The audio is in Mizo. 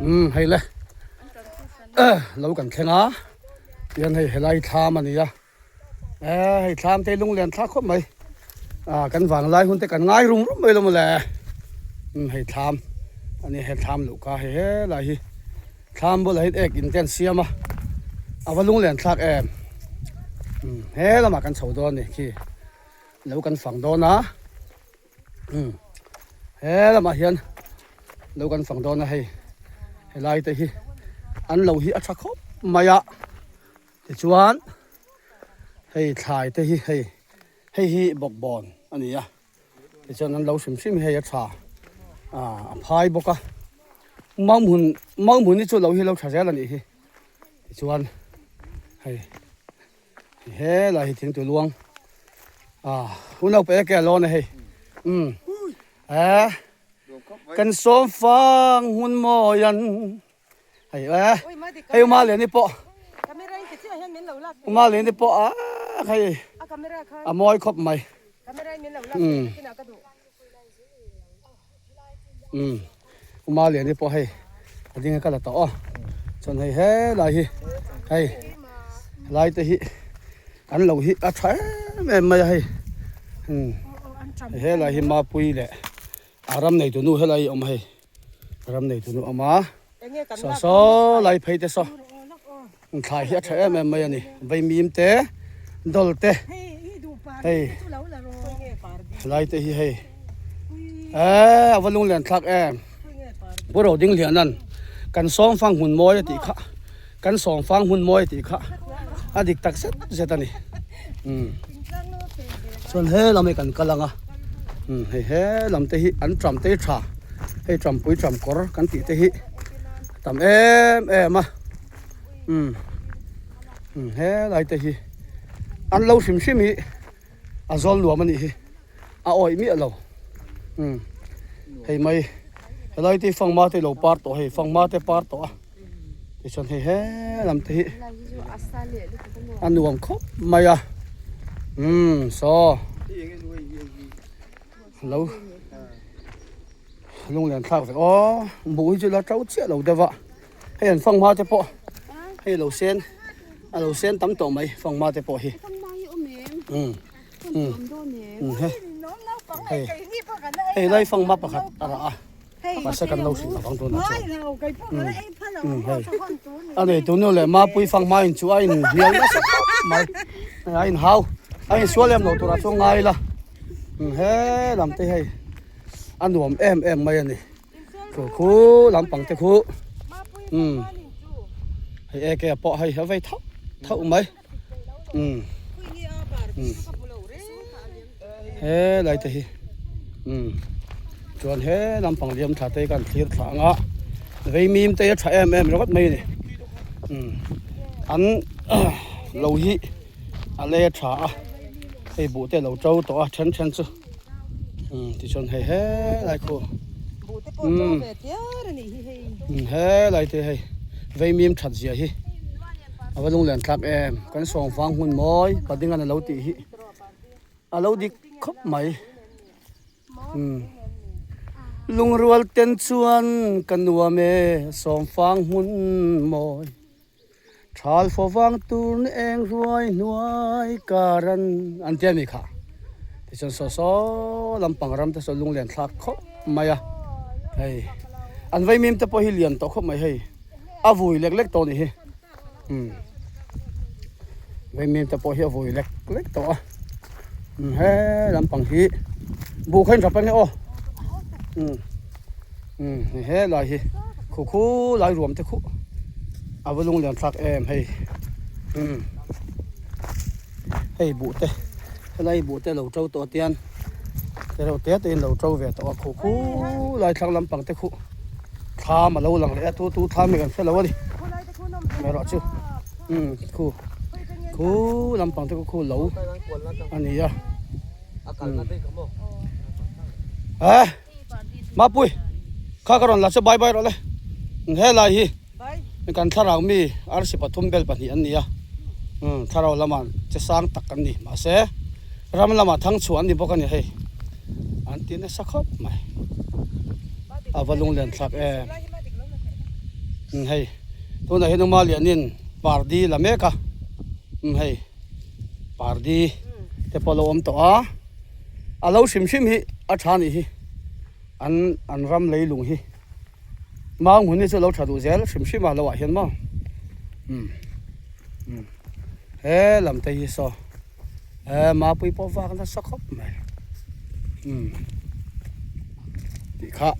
Umm hei le lo kan thleng a tihian hei helai thlam a ni a eh hei thlam te hi lunglen thlak khawp mai ah kan vanglai hun te kan ngai rum rum mai lo maw le umm hei thlam a ni hei thlam luh ka hei helai hi thlam bulah hian ek in te an siam a a va lunglen thlak em umm he lamah kan chho dawn a ni khi lo kan fang dawn a. Umm he lamah hian lo kan fang dawn a hei helai te hi an lo hi a tha khawp mai a tichuan hei thlai te hi hei hei hi bawkbawn a ni a tichuan an lo hrim hrim hi hei a tha ah a phai bawk a mau hmun mau hmun hi chu lo hi lo tha zel a nih hi tichuan hei. He lai hi thingtui luang ah hun lo pe ke lawn a hei um eh kan sawm fang hmun mawi an hei eh hei uma lian hi pawh uma lian hi pawh ah hei a mawi khawp mai um Umm Uma Liani pawh hei a ding a ka la tawh aw chuan hei helai hi hei helai te hi an lo hi a tha em em mai a hei umm helai hi Mapui leh a ram neitu nu helai hi a awm a hei ram neitu nu a awm a. Saw saw lai phei te saw thlai hi a tha em em mai a ni vaimim te dawl te hei helai te hi hei eee a va lunglen thlak em pu roding lian an kan sawm fang hmun mawi a tih kha kan sawm fang hmun mawi a tih kha a dik tak zet zet a ni umm chuan he lam hi kan kal ang a umm hei he lam te hi an tram te hi tha. Hei trampui tramkawr kan tih te hi a tam em em a umm umm helai te hi an lo hrim hrim hi a zawl nuam a nih hi a awih miah lo umm hei mai helai te hi fanghma te lo par tawh hei fanghma te par tawh a tichuan hei he lam te hi a nuam khawp mai a umm saw. Lo lunglen thlak ve aw buh hi chu la to chiah lo deuh a hei an fanghma te pawh hei lo sen a lo sen tam tawh mai fanghma te pawh hi umm umm umm he hei hei lai fanghma pakhat a rah a mahse kan lo hrilh avang tunah chuan umm umm hei a nei tu nu leh mapui fanghma in chu a in hnial nasa khawp mai a in hau a insual em lo turah chuan ngai ila. He lam te hei a nuam em em mai a ni khu khu lampang te khu umm hei eke pawh hei a vei thauh thauh mai umm umm he lai te hi umm chuan he lampang liam thla te hi kan thlir thla ang a vei mim te hi a tha em em ringawt mai a ni umm an lo hi. A lei a tha a hei buh te a lo to tawh a then then chu umm tichuan hei helai khu umm umm helai te hei veimim that zia hi a va lunglen thlak em kan sawng vang hmun mawi padingan a lo tih hi a lo dik khawp mai umm lungrual ten chuan ka nuam e sawmfang hmun mawi. Thal fo vang tur ni eng hruai hnuai kar an an tia mi kha. Tichuan saw saw lampang ram te saw lunglen thlak khawp mai a. Hei an vaimim te pawh hi lian tawh khawp mai hei a vui lek lek tawh a nih hi. Umm vaimim te pawh hi a vui lek lek tawh a. Umm he lampang hi buh kha in tha peng e aw. Umm. Umm hei helai hi khu khu lai ruam te khuh a va lung lian thlak em hei umm hei buh te helai buh te lo to tawh tian te reuh te te in lo to ve tawh a khu khu lai thlang lampang te khuh thlam a lo lang leh a tu tu thlam hi kan hre lo a ni erawh chu umm khu khu lampang te khu khu lo a ni a umm eh. Mapui kha ka rawn la che bye bye rawh le helai hi kan thlarau mi arsi pathum bel pahnih an ni a umm thlarau lamah che sang tak an ni mahse ram lamah thang chhuah an ni bawk a ni hei an ti nasa khawp mai a va lunglen thlak em. Umm hei tunah hian Uma Lianin pardi la mek a umm hei pardi te pawh a lo awm tawh a a lo hrim hrim hi a tha anih hi an an ram leilung hi mau hmun hi chu a lo tha duh zel hrim hrim a lo ah hian maw umm umm he lam te hi saw he mapui pawh vak nasa khawp mai umm tih kha.